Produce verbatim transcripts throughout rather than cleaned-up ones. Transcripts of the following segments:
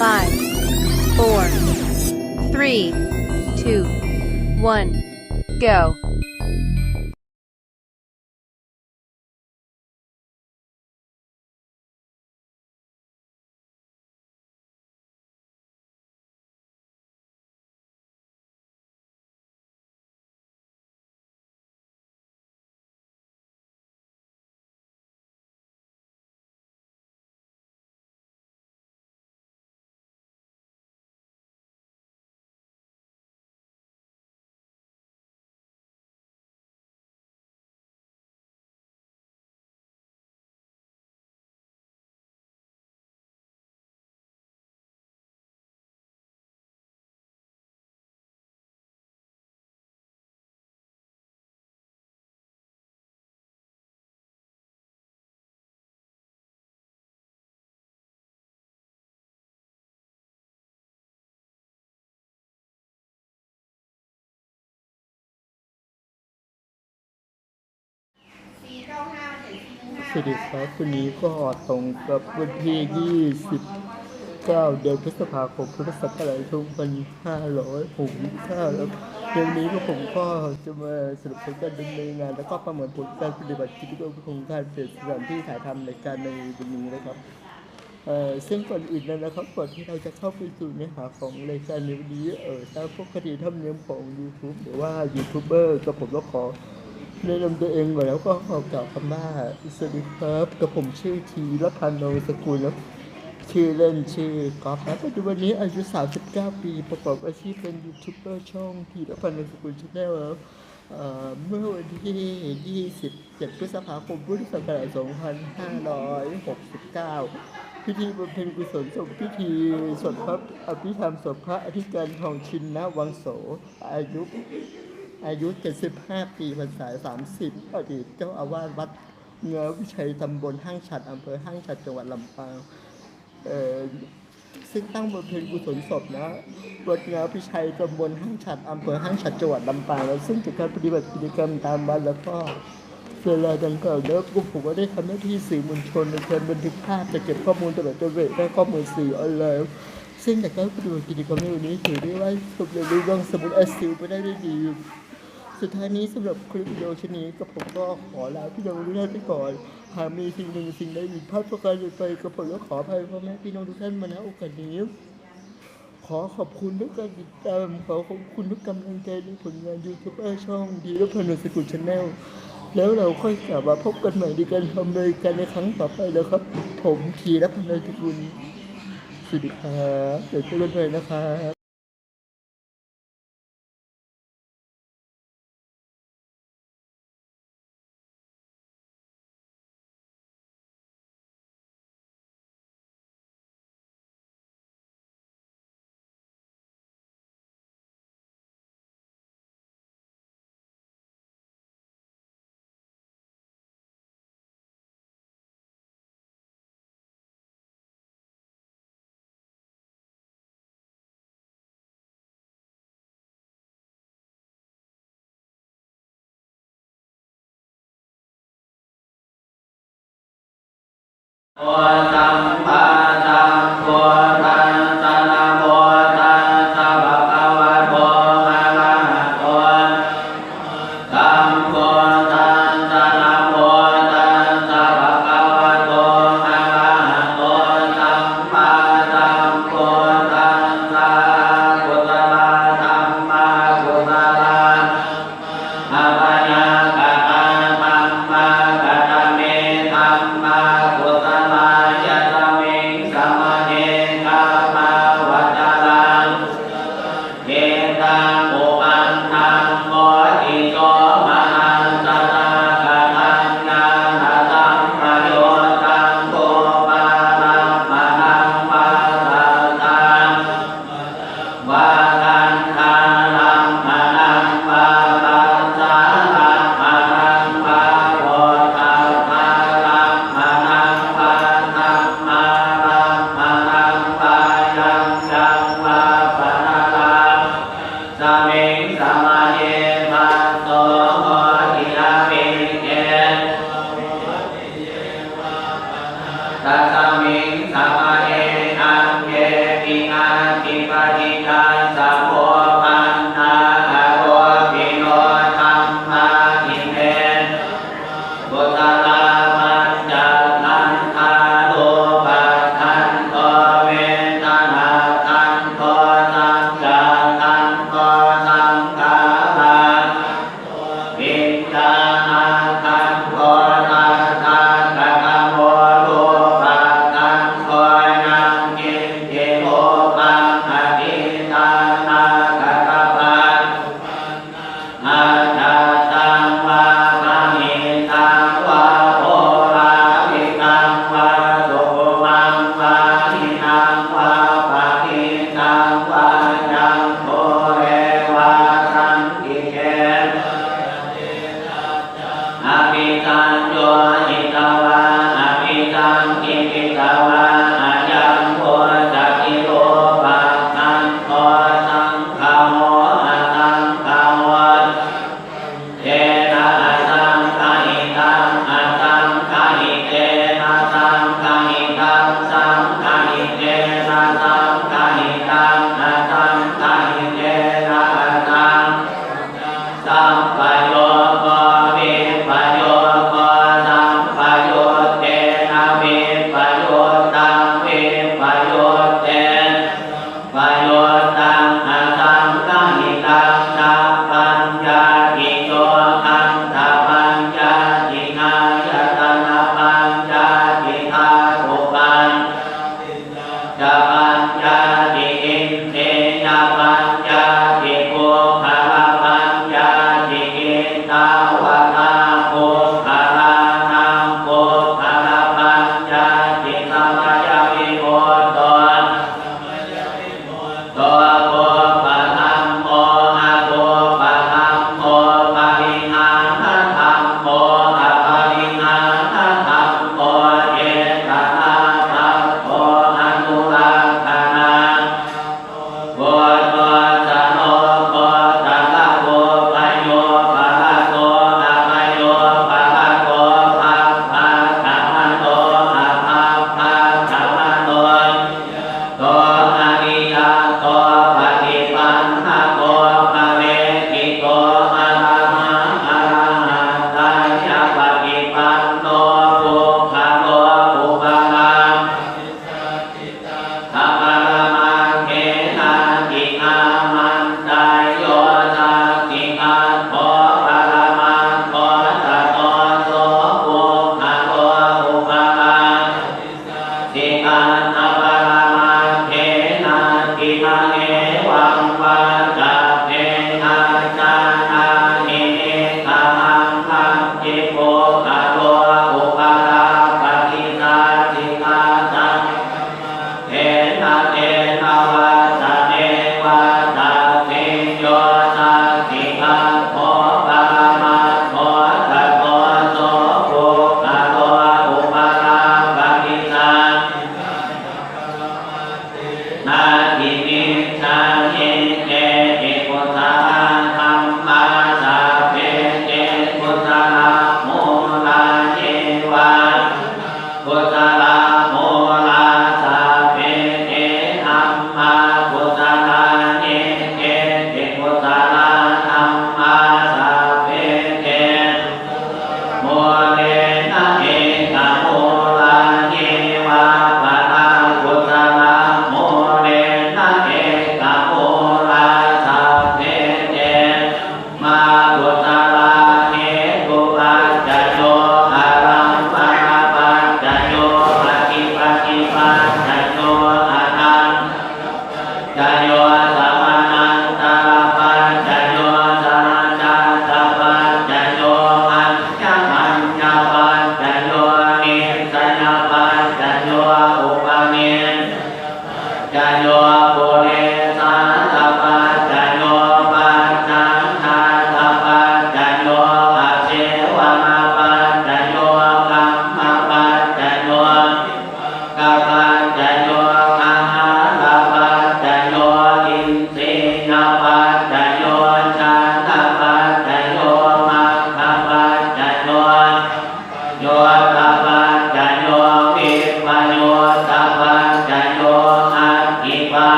Five, four, three, two, one, go. สวัสดีครับ วันนี้ก็ตรงกับวันที่ ยี่สิบเก้า เดือนพฤษภาคม พุทธศักราช สองพันห้าร้อยหกสิบเก้า แล้ว เดี๋ยวนี้ก็ผมก็จะมาสรุปผลการดำเนินงาน แล้วก็ประเมินผลการปฏิบัติกิจกรรมของการเปลี่ยนสถานที่ถ่ายทำรายการในวันนี้นะครับ เอ่อ ซึ่งก่อนอื่นเลยนะครับ ก่อนที่เราจะเข้าไปสู่เนื้อหาของรายการในวันนี้ เอ่อ ตามปกติธรรมเนียมของ YouTube หรือว่ายูทูบเบอร์ กับผมก็ขอแนะนำตัวเองก่อน แล้วก็ขอกล่าวคำว่า สวัสดีครับ กับผมชื่อ ธีรพันธ์ นงสกุล ครับ ชื่อเล่นชื่อกอล์ฟ นะ ปัจจุบันนี้อายุ สามสิบเก้า ปี ประกอบอาชีพเป็นยูทูบเบอร์ช่อง ธีรพันธ์ นงสกุล Channel ครับ เอ่อ เมื่อวันที่ ยี่สิบเจ็ด พฤษภาคม พุทธศักราช สองพันห้าร้อยหกสิบเก้า พิธีบำเพ็ญกุศลศพ พิธีสวดพระอภิธรรมศพพระอธิการทอง ชินวังโส อายุ อายุ เจ็ดสิบห้า ปี พรรษา สามสิบ อดีตเจ้าอาวาสวัดเงาะวิชัย ตำบลห้างฉัตร อำเภอห้างฉัตร จังหวัดลำปาง เอ่อ ซึ่งตั้งบำเพ็ญกุศลศพ ณ วัดเงาะวิชัย ตำบลห้างฉัตร อำเภอห้างฉัตร จังหวัดลำปาง แล้ว ซึ่งจากการปฏิบัติกิจกรรมตามวัด แล้วก็เวลาดังกล่าว แล้วก็ผมก็ได้ทำหน้าที่สื่อมวลชนในการบันทึกภาพ จัดเก็บข้อมูลตลอดจนเผยแพร่ข้อมูลสื่อออนไลน์ ซึ่งจากการปฏิบัติกิจกรรมในวันนี้ ถือได้ว่าสำเร็จลุล่วง สมุดแอสซิลไปได้ด้วยดี สุดท้ายนี้ สำหรับคลิปวิดีโอชิ้นนี้ กับผมก็ขอลาพี่น้องทุกท่านไปก่อน หากมีสิ่งหนึ่งสิ่งใดผิดพลาดประการใดไป กับผมก็ขออภัยพ่อแม่พี่น้องทุกท่านมา ณ โอกาสนี้ ขอขอบคุณทุกการติดตาม ขอขอบคุณทุกกำลังใจในผลงานยูทูบเบอร์ช่อง ธีรพันธ์ นงสกุล Channel แล้วเราค่อยกลับมาพบกันใหม่ในการทำรายการในครั้งต่อไปนะครับ ผม ธีรพันธ์ นงสกุล สวัสดีครับ เดี๋ยวเจอกันใหม่นะครับ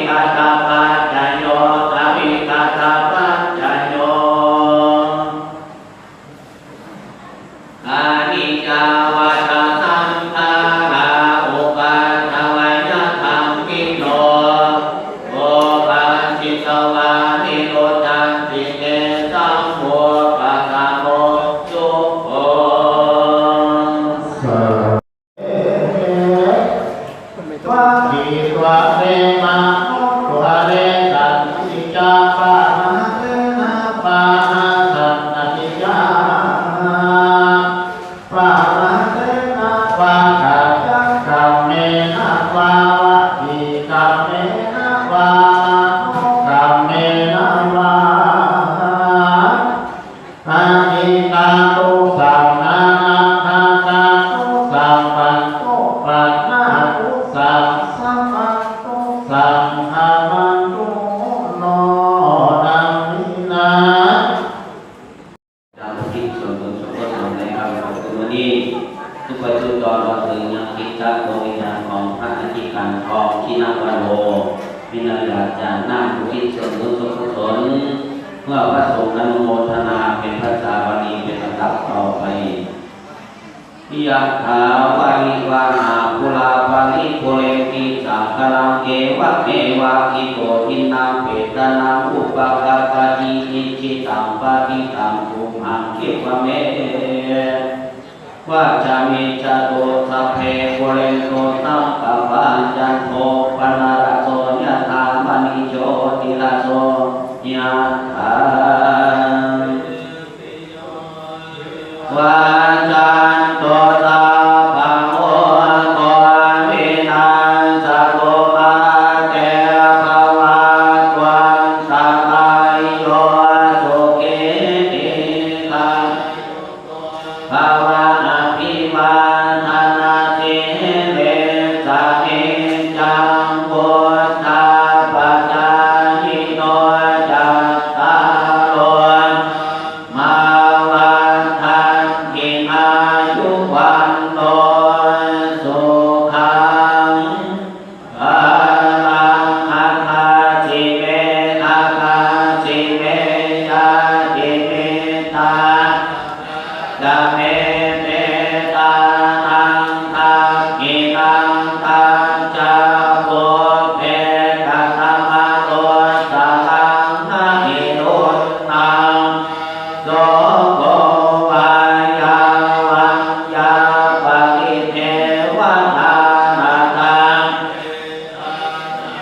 Vigatapaccayo, avigatapaccayo. Aniccā vata saṅkhārā, uppādavayadhammino, uppajjitvā nirujjhanti, tesaṃ vūpasamo sukho. Sā- Vajjitvā te manokarē santike, pahātena pahāsantike, pahātena pahāyakamena vā, vacīkammena vā, manokammena vā. Adhiṭṭhātu saṃ, anadhiṭṭhātu saṃ, pantu paṇṇātu saṃ, samātu saṃ, khamantu no dhamminā. การอุทิศส่วนบุญส่วนกุศลในค่ำคืนวันนี้ ทุกประตูตอนเราถึงยังติดตามดวงวิญญาณของพระอธิการทอง ชินวโร มีนำอยากจะน้อมอุทิศส่วนบุญส่วนกุศล เมื่อพระสงฆ์อนุโมทนาเป็นภาษาบาลีเป็นลำดับต่อไป Yathā vārivahā pūrā paripūrenti sāgaraṃ, evameva ito dinnaṃ petānaṃ upakappati. Icchitaṃ patthitaṃ tumhaṃ khippameva samijjhatu, sabbe pūrentu saṅkappā, cando paṇṇaraso yathā, maṇi jotiraso yathā. Vajjantu sabbarogo vinassatu, mā te bhavatvantarāyo, sukhī dīghāyuko bhava. Abhivādanasīlissa niccaṃ vuḍḍhāpacāyino, cattāro dhammā vaḍḍhanti, āyu vaṇṇo sukhaṃ balaṃ. Adāsi me akāsi me ñātimittā ca me, petānaṃ dakkhiṇaṃ dajjā pubbe katamanussaraṃ. Na hi ruṇṇaṃ soko vā yā vaññā paridevanā, na taṃ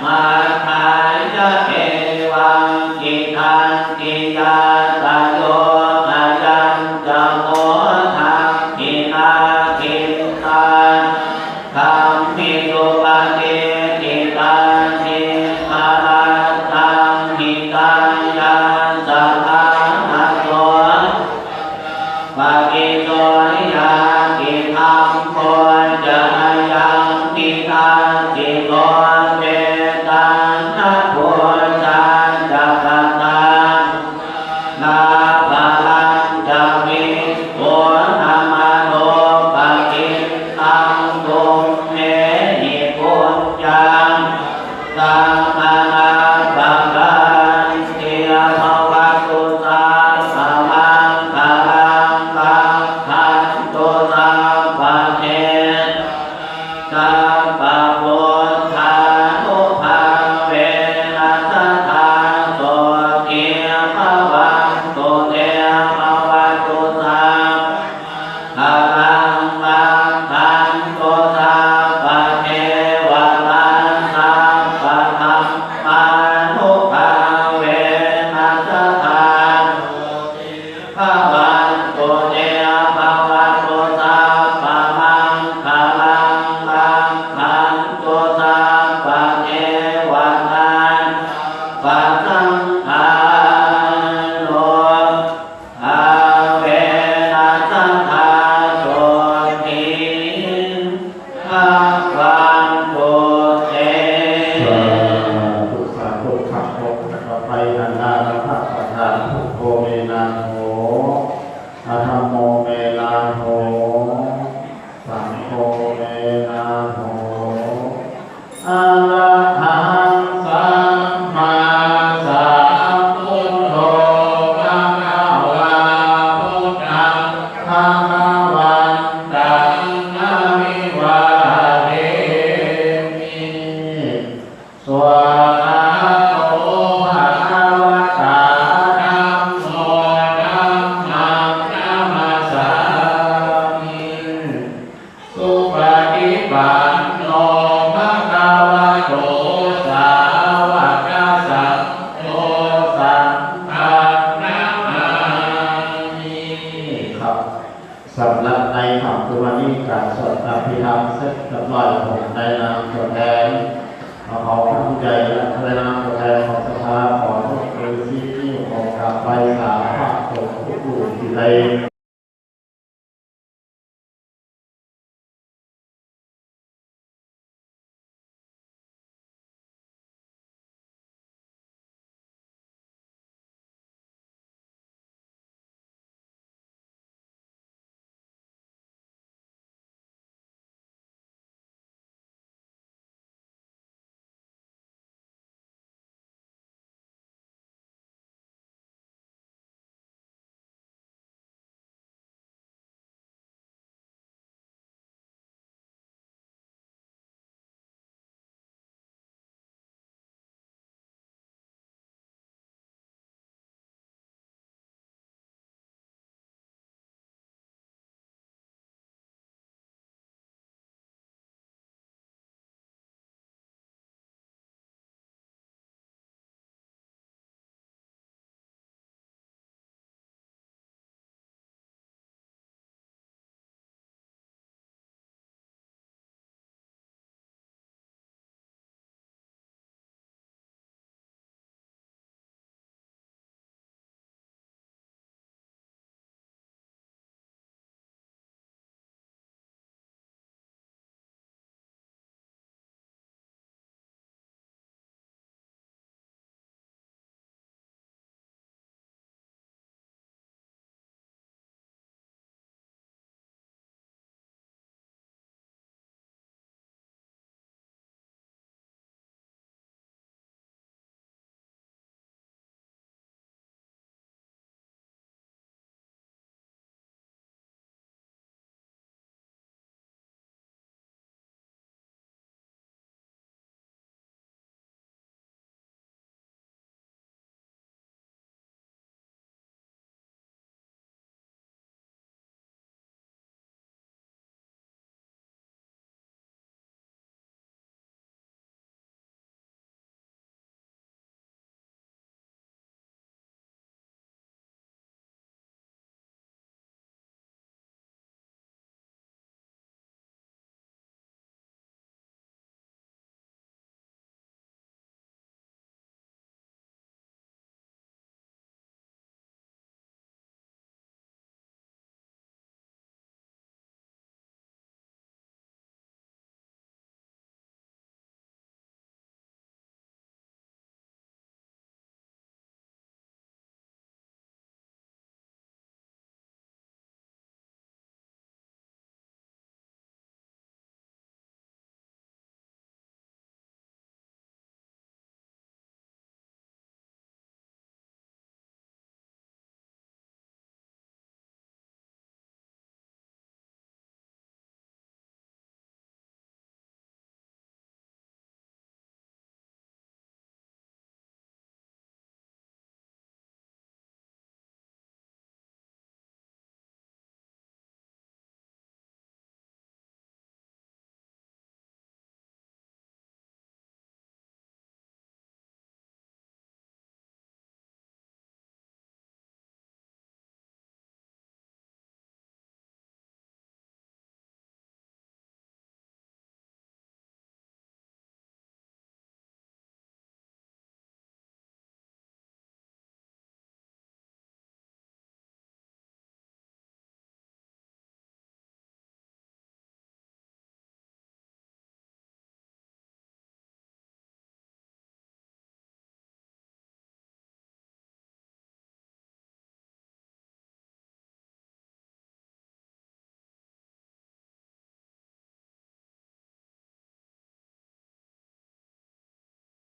madāya. Evaṃ tiṭṭhanti ñātayo, ayañca kho dakkhiṇā dinnā, kamhi supatiṭṭhitā dīgharattaṃ hitāyassa ṭhānaso. Paṭisoyāti dhammo ca ayaṃ nidassito, petāna pūjā ca katā na balañca bhikkhūnamanuppadinnaṃ tumhehi puññaṃ taṃ anappakanti. Bhavatu sabbamaṅgalaṃ rakkhantu sabbadevatā sabbabuddhānubhāvena sadā sotthī bhavantu te. Bhavatu sabbamaṅgalaṃ rakkhantu sabbadevatā sabbadhammā vā